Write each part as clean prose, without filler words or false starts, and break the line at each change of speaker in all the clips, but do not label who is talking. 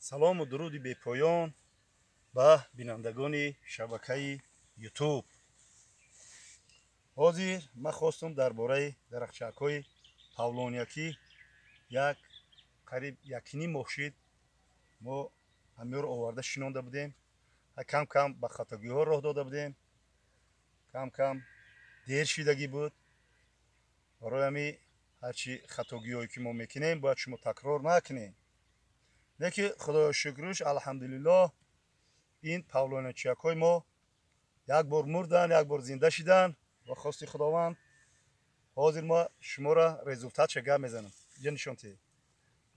Салому дуруди бепоён ба бинандагони шабакаи Ютуб. Ҳозир ман хостум дар бораи дарахтчакҳои павлония, ки як қариб якним моҳ шид, мо ҳамёро оварда шинонда будем. Кам кам ба хатогиҳо роҳ дода будем, кам кам дер шидагӣ буд. Барои ҳами ҳарчи хатогиҳое ки мо мекунем, бояд шумо такрор накунем. Леки худоё шукруш, алҳамдулиллоҳ, ин павлониячиякҳои мо як бор мурдан, як бор зинда шидан ва хости Худованд. Ҳозир мо шуморо результатша гап мезанам. Иҷа нишон тиҳед.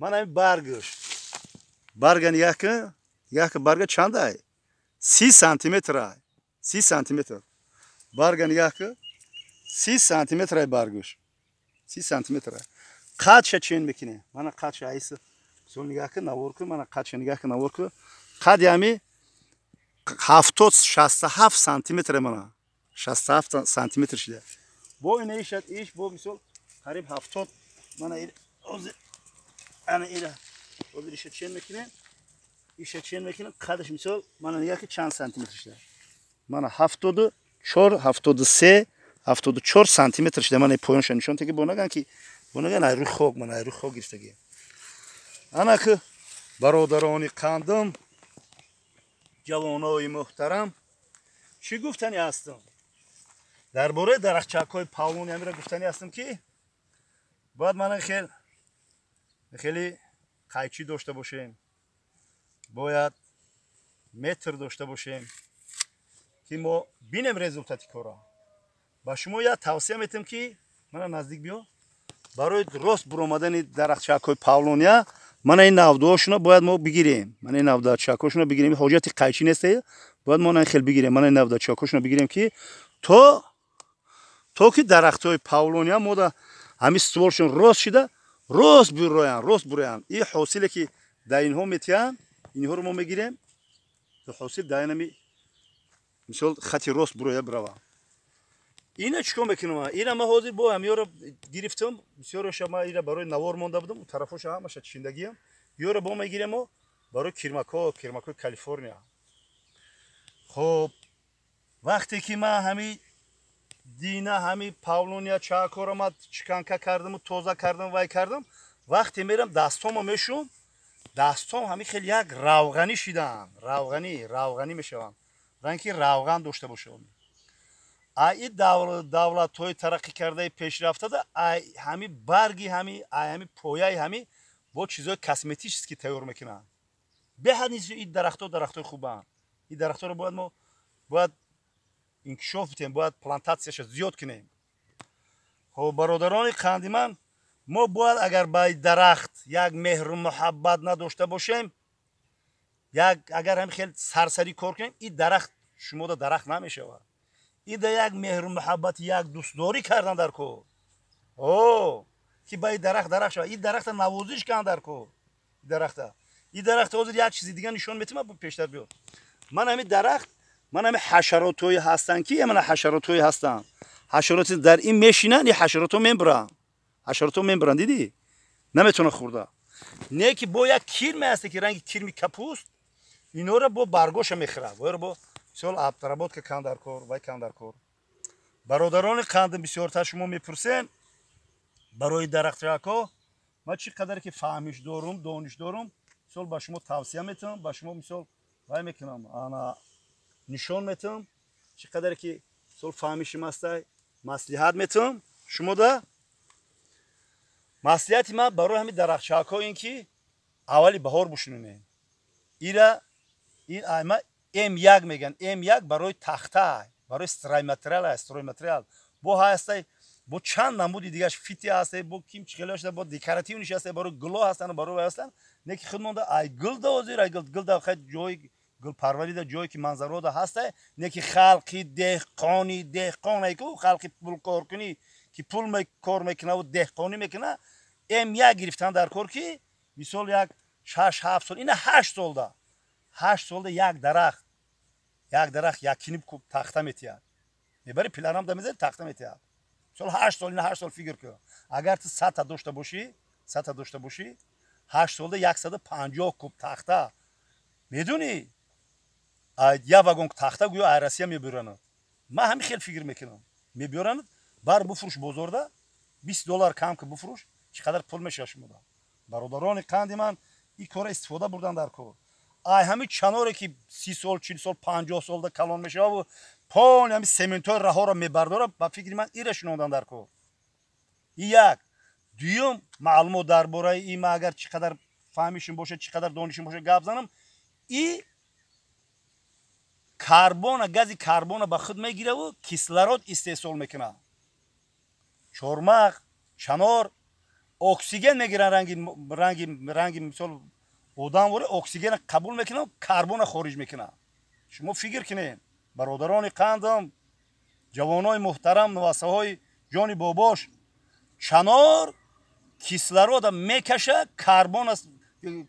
Ман ҳамин баргаш, барга нигоҳ кун, нигоҳ кун, барга чандай? 30 сантиметра, 30 сантиметр барга нигоҳ кун, 30 сантиметрай баргаш, 30 сантиметра. Қадша чен мекунем. Мана қадша айса, мисол, нигоҳ кун, навор кун, мана қадша нигоҳ кун, навор кун. Қади ҳами 70, 67 сантиметре, мана 67 сантиметр шида. Бо ина ишад иш бо, мисол, қариб 70. Мана ҳозир, ана ира ҳозир иша чен мекунем, иша чен мекунем. Қадаш, мисол, мана нигоҳ ки чанд сантиметр шида. Мана 74, 73, 74 сантиметр шида. Мана поёнша нишон теги, бо наган ки бо наган ай рӯи хок, мана ай рӯи хок гирифтаги. Ана ки, бародарони қандам, ҷавонои муҳтарам, чӣ гуфтани ҳастам дар бораи дарахтчакҳои павлони? Амира гуфтани ҳастам, ки бояд мана хел хеле қайчӣ дошта бошем, бояд метр дошта бошем, ки мо бинем результати кора. Ба шумо як тавсия метам, ки мана наздик биё. Барои рост буромадани дарахтчакҳои павлония мана ин навдаҳошуна бояд мо бигирем, мана ин навдачакҳошуна бигирем. Ҳоҷати қайчӣ несте, бояд мо хел бигирем. Мана ин навдачакҳошуна бигирем, ки то ки дарахтҳои павлония мода ҳамин стволшон рост шида, рост буроянд, рост буроянд. И ҳосиле ки дар инҳо метиҳанд, инҳоро мо мегирем, ҳосил дар инами, мисол, хати рост буроя бирава. Ина чӣ кор мекунам? Ина ма ҳозир бо ҳамёро гирифтам. Бисёроша ма ира барои навор монда будам, тарафоша ҳамаша чиндагиам. Ёро бо мегиремо барои кирмакҳо, кирмакҳои Калифорния. Хоб, вақте ки ман ҳами дина ҳами павлония чакҳоро ма чиканка кардаму тоза кардам, вай кардам, вақте мерам дастҳомо мешум, дастҳом ҳами хеле як равғанӣ шидаанд, равғанӣ равғанӣ мешаванд, ранги равған дошта бошад. Ай давлатҳои тараққӣ кардаи пешрафтада ай ҳами барги ҳами, ай ҳами пояи ҳами бо чизҳои косметический тайёр мекунанд. Беҳад низ ин дарахтҳо дарахтҳои хубанд. Ин дарахтҳоро бояд мо бояд инкишоф битем, бояд плантатсияша зиёд кунем. Хоб, бародарони қанди ман, мо бояд агар ба дарахт як меҳру муҳаббат надошта бошем, як агар ҳами хел сарсарӣ кор кунем, ин дарахт шумода дарахт намешавад. Ида як меҳру муҳаббати, як дӯстдорӣ кардан дар кор, о ки ба и дарахт дарахт шавад. Ин дарахта навозиш кардан дар кор. Дарахта, ин дарахта ҳозир як чизи дига нишон метимам, пештар биё. Ман ҳами дарахт, ман ҳами ҳашаротҳое ҳастанд, ки мана ҳашаротҳое ҳастанд, ҳашароти дар ин мешинанд, ин ҳашаротҳо мебуранд, ҳашаротҳо мебуранд. Дидӣ, наметавонад хӯрда. Не ки бо як кирме ҳасте, ки ранги кирми капуст, инҳоро бо баргоша мехӯрад. Воро бо мисол обработка кан дар кор, вай кан дар кор. Бародарони қандм, бисёртар шумо мепурсен барои дарахтчакҳо. Ман чӣ қадаре ки фаҳмиш дорум, дониш дорум, мисол, ба шумо тавсия метавам, ба шумо, мисол, вай мекунам, ана нишон метавам. Чӣ қадаре ки, мисол, фаҳмишим ҳастай, маслиҳат метавам шумода. Маслиҳати ман барои ҳамин дарахтчакҳо ин ки аввали баҳор бушунонем ира. Ин айма М1 мегӯянд. М1 барои тахта, барои стройматериал, стройматериал бо ҳастай, бо чанд намуди дигаш фити ҳастай, бо ким чихело, бо декоративныйш ҳастай, барои гуло ҳастанд, барои вай ҳастанд. Не ки худ монда ай гул да, ҳозир ай гул, гул да хай ҷои гулпарварида, ҷое ки манзарода ҳастай. Не ки халқи деҳқони, деҳқон айку, халқи пулкоркунӣ, ки пул кор мекунаву деҳқонӣ мекуна, М1 гирифтан дар кор, ки мисол як 6-7 сол, ина 8 солда, 8 солда як дарахт, як дарахт якним куб тахта метиҳад. Мебари пиларам да мезари, тахта метиҳад. Мисол, 8 сол, ина 8 сол фикр кун. Агар ту 100-та дошта бошӣ, 100-та дошта бошӣ, 8 солда 150 куб тахта. Медонӣ, як вагон тахта гӯё ай Россия мебиёранад. Ман ҳамин хел фикр мекунам. Мебиёранад, бар буфурӯш бозорда, 20 доллар кам ки буфурӯш, чӣ қадар пул мешавад шумода. Бародарони қанди ман, ин кора истифода бурдан дар кор. Ай ҳамин чаноре ки 30 сол, 40 сол, 50 солда калон мешававу пони ҳамин сементҳои раҳоро мебардорад, ба фикри ман, ира шинондан дар кор. И як. Дуюм, маълумот дар бораи и ма, агар чӣ қадар фаҳмишим бошад, чӣ қадар донишим бошад, гап занам. И карбона, гази карбона ба худ мегираву кислород истеҳсол мекунад. Чормағ, чанор оксиген мегиранд, ранги мисол одамворе оксигена қабул мекунад, карбона хориҷ мекунад. Шумо фикр кунед, бародарони қандам, ҷавонои муҳтарам, навасаҳои ҷони бобош, чанор кислорода мекаша, карбона,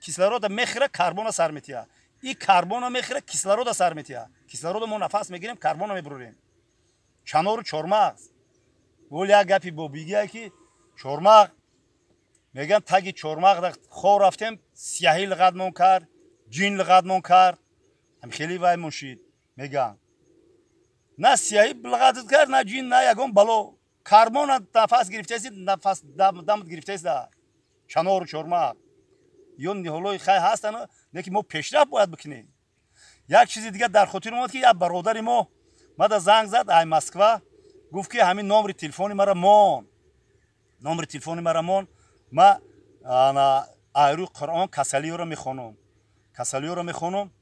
кислорода мехӯра, карбона сар метиҳад. И карбона мехӯра, кислорода сар метиҳад. Кислорода мо нафас мегирем, карбона мебурорем. Чанору чормағз гул як гапи бобигия, ки чормағ мегӯянд, таги чормағ хор рафтем, сияҳӣ лиғатмон кард, ҷин лиғатмон кард, ҳам хеле ваймон шид. Мегӯянд, на сияҳӣ лиғатат кард, на ҷин, на ягон бало. Карбона нафас гирифтаси, нафас дамат гирифтаси. Чанору чормағ ё ниҳолҳои хай ҳастанд, не ки мо пешрафт бояд бикунем. Як чизи дигар дар хотир омад, ки як бародари мо мада занг зад ай Москва, гуфт, ки ҳамин номери телефони мара мон, номери телефони мара мон, ма айрӯи Қуръон касалиёро мехонам, касалиёро мехонам,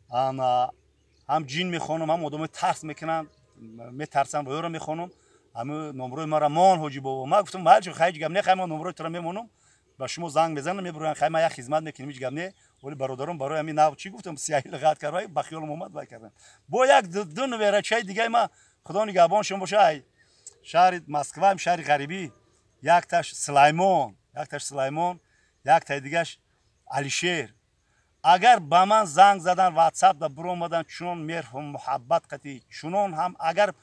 ҳам ҷин мехонам, ҳам одамои тарс мекунанд, метарсанд, оёро мехонам. Ҳами номрои мара мон, ҳоҷи бобо. Ма гуфтам, майли, хай, ҳеҷ гап не, хай, ма номрои туро мемонам, ба шумо занг мезанам, мебуроям, хай, ма як хизмат мекунем, ҳеҷ гап не. Вале бародарон, барои ҳамин нав чӣ гуфтам, сияҳи лиғат кард, ба хиёлам омад, вай кардам. Бо як ду нуверачаи дигаи ма, худо нигаҳбон шумо боша, ай шаҳри Москва, шаҳри ғарибӣ, якташ Сулаймон, якташ Сулаймон, яктаи дигаш Алишер, агар ба ман занг задан, ватсап да биромадан, чунон меҳру муҳаббат қатӣ, чунон ҳам агар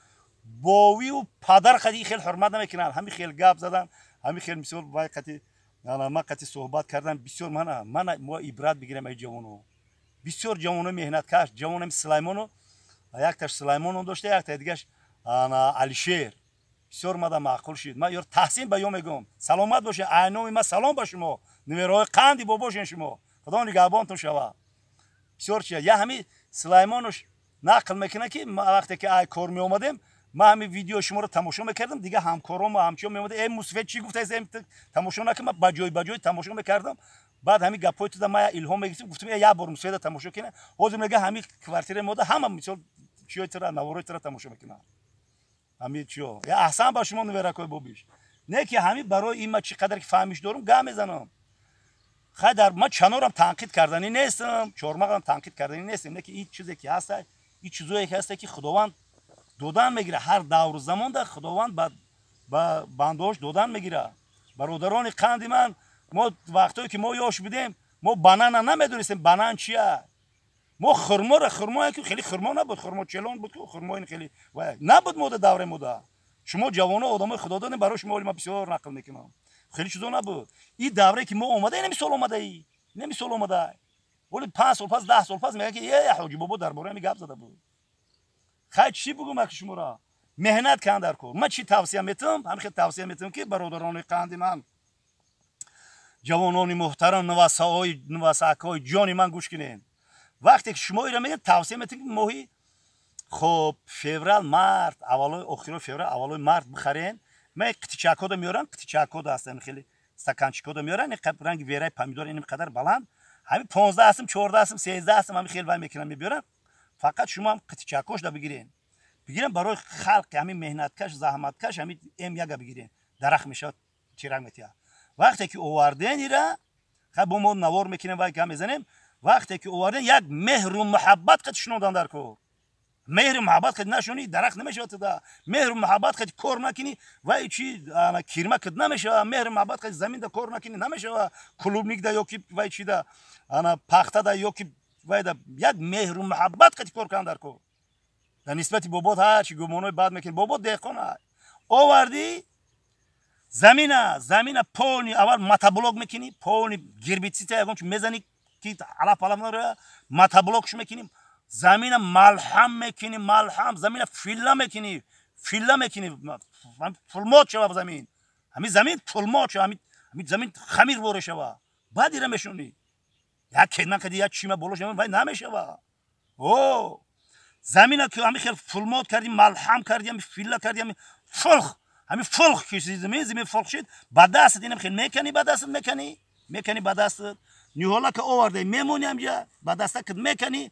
бовиву падар қатӣ хел ҳурмат намекунанд, ҳами хел гап задан, ҳами хел мисол вай қатӣ ман қатӣ суҳбат кардан. Бисёр мана мо ибрат бигирем ай ҷавоно. Бисёр ҷавоно меҳнаткаш, ҷавонами Сулаймону, якташ Сулаймону дошта, яктаи дигаш Алишер, бисёр мада маъқул шид. Ман ёр таҳсин ба ё мегӯм, саломат бошед. Айноми ма салом ба шумо, нуверои қанди бобошен шумо, худо нигаҳбонтон шава. Бисёр чи я ҳами Сулаймонуш нақл мекунад, ки вақте ки ай кор меомадем, ман ҳами видео шуморо тамошо мекардам, дига ҳамкорому ҳамчиё меомада, э, мусфед чӣ гуфта, тамошо накун. Ман ба ҷой ба ҷой тамошо мекардам. Баъд ҳами гапҳои туда ман илҳом мегирифтам, гуфтам, э, як бор мусфеда тамошо кунам. Ҳозир мега, ҳами квартираи мода ҳама мисол чиёи тура, наворои тура тамошо мекунам, ҳами чиё. Я аҳсан ба шумо, нуверакои бобиш. Не ки ҳами барои ин ма чӣ қадар ки фаҳмиш дорум, гап мезанам. Хай, дар ман чанорам танқид карданӣ нестам, чормағам танқид карданӣ нестам, не ки ин чизе ки ҳаста, ин чизое ки ҳаста, ки Худованд додан мегира, ҳар давру замонда Худованд ба бандаҳош додан мегира. Бародарони қанди ман, мо вақтое ки мо ёш будем, мо банана намедонистем, банан чия. Мо хурморо, хурмое ки хеле хурмо набуд, хурмо челон буд, хурмои хеле набуд мода, давраи мода. Шумо ҷавоно, одамои худо додем, барои шумо ма бисёр нақл мекунам. Хеле чизо набуд. И даврае ки мо омада, инами сол омадаи, инами сол омада, вале 5 сол пас, 10 сол пас мегӯяд, ки е, ҳоҷи бобо дар бораи ҳами гап зада буд. Хай, чӣ бугум аки шуморо? Меҳнат кан дар кор. Ман чӣ тавсия метавам? Ҳамин хел тавсия метавам, ки бародарони қанди ман, ҷавонони муҳтарам, навасаҳои, навасакҳои ҷони ман, гӯш кунед. Вақте ки шумо ира мегӯед, тавсия метавам, ки моҳи хоб феврал, март, аввалои охирои феврал, аввалои март бихарен. Ма қитичакҳода меорам, қитичакҳода ҳастам, хеле стаканчикҳода меорам, ранги вераи помидор, ин қадар баланд, ҳамин 15 сум, 14 сум, 13 сум, ҳамин хел вай мекунам, мебиёрам. Фақат шумо ҳам қитичакҳошда бигирен, бигирем барои халқи ҳамин меҳнаткаш, заҳматкаш. Ҳамин м яга бигирен, дарахт мешавад, чирак метиҳад. Вақте ки оварден ира, хай, бо мо навор мекунем, вай гап мезанем. Вақте ки оварден, як меҳру муҳаббат қати шунодан дар кор. Меҳру муҳаббат қати нашунӣ, дарахт намешавад туда. Меҳру муҳаббат қати кор накунӣ, вай чи кирма кид намешавад. Меҳру муҳаббат қати заминда кор накунӣ, намешавад. Клубникда ёки вай чида, ана пахтада ёки вайда, як меҳру муҳаббат қати кор кунан дар кор. Дар нисбати бобот ҳарчи гумонои бад мекунӣ, бобот деҳқон овардӣ, замина полный аввал мотоблок мекунӣ, полный гербицида ягон чи мезанӣ. ки алаф алаф нароя, мотоблокш мекунем, замина малҳам мекунем, малҳам замина филла мекунӣ, филла мекунӣ, пулмот шава замин, ҳамин замин пулмот шава, ҳамин замин хамир воре шава, баъд ира мешунӣ. Як кетман кади, як чима боло шава, вай намешава. О замина ки ҳамин хел пулмот кардӣ, малҳам кардӣ, ҳамин филла кардӣ, ҳамин фулх, ҳамин фулх ки замин, замин фулх шид, ба дастат инам хел меканӣ, ба дастат меканӣ, меканӣ ба дастат, ниҳолака овардаи мемонӣ ҳамҷа, ба дастакат меканӣ.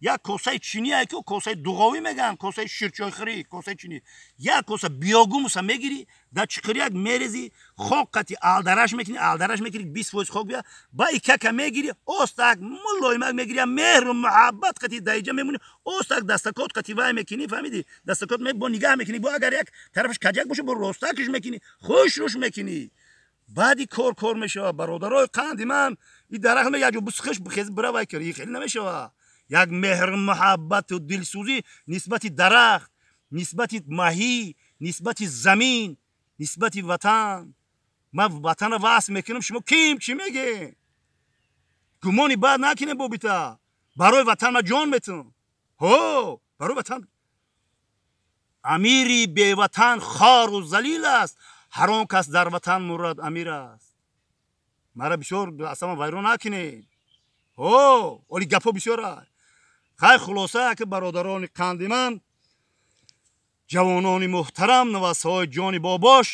Як косаи чинӣ ки косаи дуғовӣ мегӯянд, косаи ширчойхӯрӣ, косаи чинӣ, як коса биогумуса мегирӣ, дар чиқиряк мерезӣ, хок қати алдараш мекунӣ, алдараш мекунӣ, 20% хок бия, ба икака мегирӣ, остак мулоимак мегирӣ, меҳру муҳаббат қати даиҷа мемонӣ, остак дастакот қати вай мекунӣ, фаҳмидӣ? Дастакот бо нигаҳ мекунӣ, бо агар як тарафаш каҷак боша, бо ростакаш мекунӣ, хушруш мекунӣ. Баъди кор кор мешава, бародарои қанди ман. И дарахт як ҷо бисхиш бихез бира вай кар, хеле намешава. Як меҳру муҳаббату дилсӯзӣ нисбати дарахт, нисбати маҳӣ, нисбати замин, нисбати ватан. Ман ватанро васф мекунам, шумо ким чӣ мегӯед? Гумони бад накунем, бобита. Барои ватан ман ҷон метунам. Ҳо, барои ватан. Амири беватан хору залил аст, ҳар он кас дар ватан мурад амир аст. Мара бисёр аслан вайрон накунед. Ҳо, оли гапҳо бисёр аст. Хай, хулоса, ки бародарони қанди ман, ҷавонони муҳтарам, навасҳои ҷони бобош,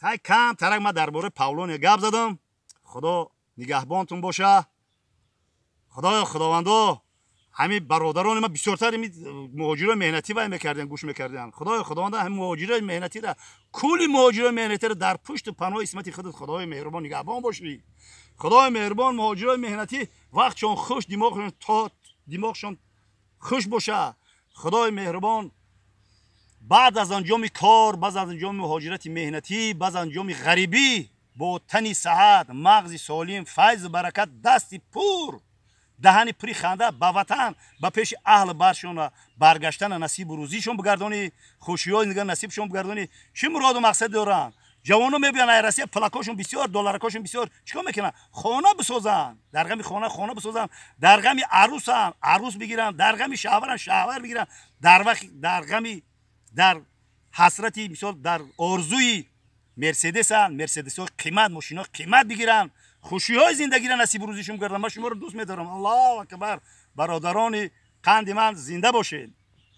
хай кам тарак ман дар бораи павлония гап задам. Худо нигаҳбонтун боша. Худоё, худовандо, ҳамин бародарони ман бисёртар муҳоҷирои меҳнатӣ вай мекардиан, гӯш мекардиан. Худоё, худовандо, ҳамин муҳоҷирои меҳнатира, кулли муҳоҷирои меҳнатиро дар пушту паноҳи исмати худат, худои меҳрубон, нигаҳбон бошӣ. Худои меҳрубон, муҳоҷирои меҳнатӣ вақтшон хуш, димоғшон то димоғшон хуш боша. Худои меҳрубон, баъд аз анҷоми кор, баъд аз анҷоми муҳоҷирати меҳнатӣ, баъд аз анҷоми ғарибӣ, бо тани саҳат, мағзи солим, файзу баракат, дасти пур, даҳани пури ханда ба ватан, ба пеши аҳли баршона баргаштана насибу рӯзишон бигардонӣ, хушиҳои нигар насибшон бигардонӣ. Чӣ муроду мақсад доранд? Ҷавоно мебиён ай Россия, пулакошон бисёр, долларакошон бисёр, чикор мекунанд? Хона бисозанд, дар ғами хона хона бисозанд, дар ғами арӯсанд арӯс бигиранд, дар ғами шавҳаранд шавҳар бигиранд, дар вақт дар ғами, дар ҳасрати, мисол, дар орзуи мерседесанд, мерседесҳои қимат, мошинои қимат бигиранд, хушиҳои зиндагиро насибу рӯзишон гарданд. Ман шуморо дӯст медорам. Аллоҳу акбар! Бародарони қанди ман, зинда бошед.